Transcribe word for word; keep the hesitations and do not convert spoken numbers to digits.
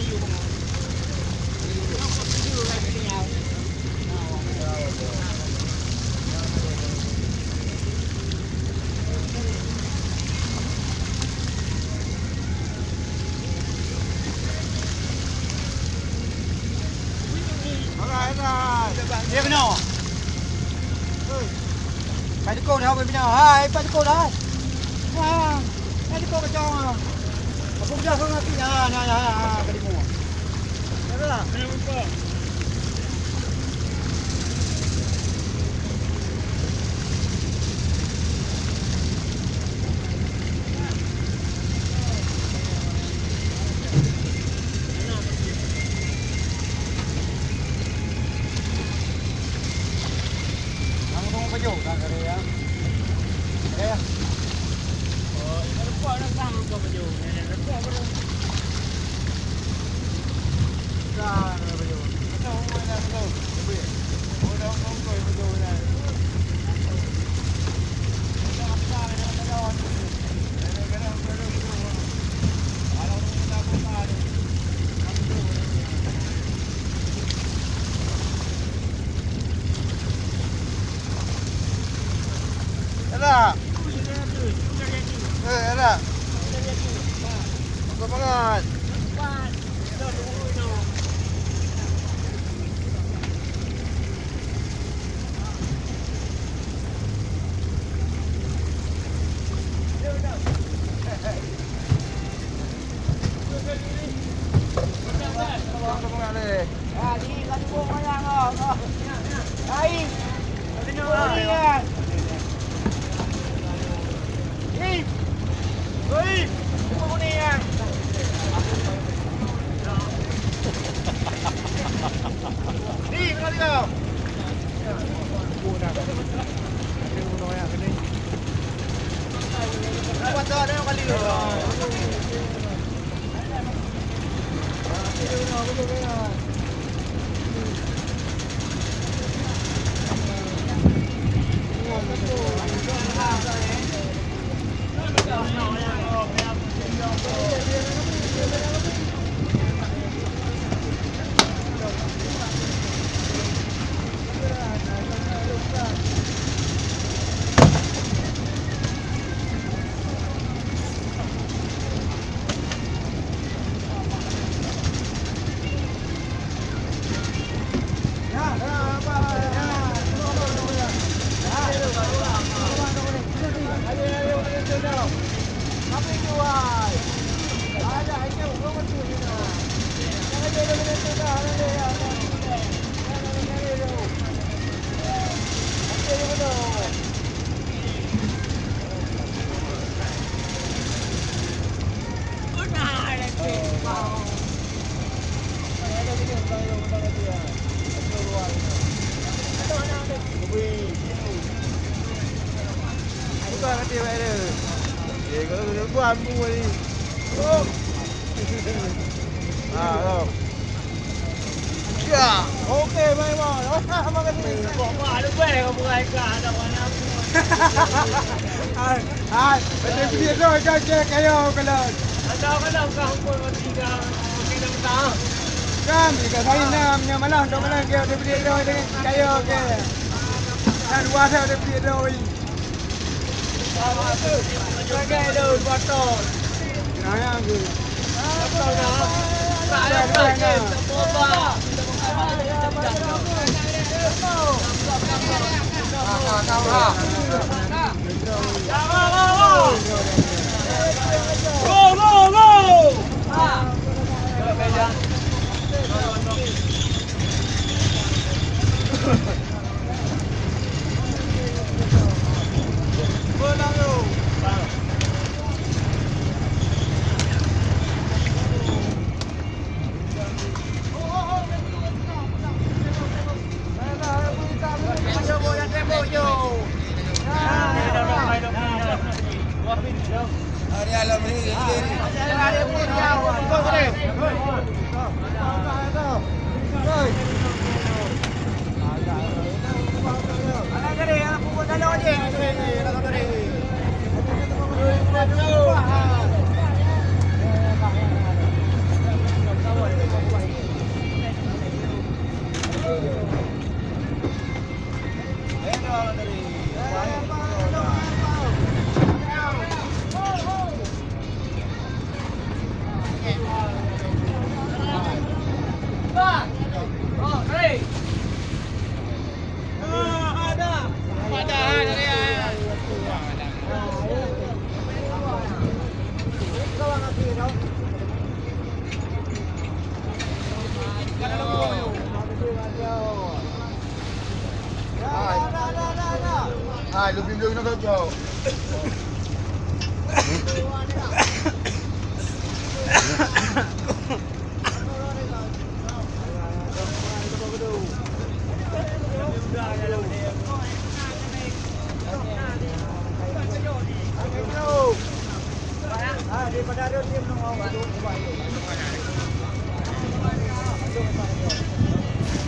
Dia kena. Hai, Pak Joko dah, hai, Pak Joko dah. Ha, Pak Joko kacau. Aku dah kena mati. Ha, ha, ha, ha, ha, ha. Elak. Eh, elak. Bagus banget. Ah, oh. Ya, oke, baik, Bang. Kok mak lu baik kau buat ikan ada warna apa? Hai, hai, ada video tu, ada cek kayo kalau. Ada kalau kau pun mati dah, mati dah tak. Kan, jika saya nak menyamalah untuk malam dia ada video tu, ada kayo ke. Dan dua ada video tu. Hai, lubin-lubin kau cok.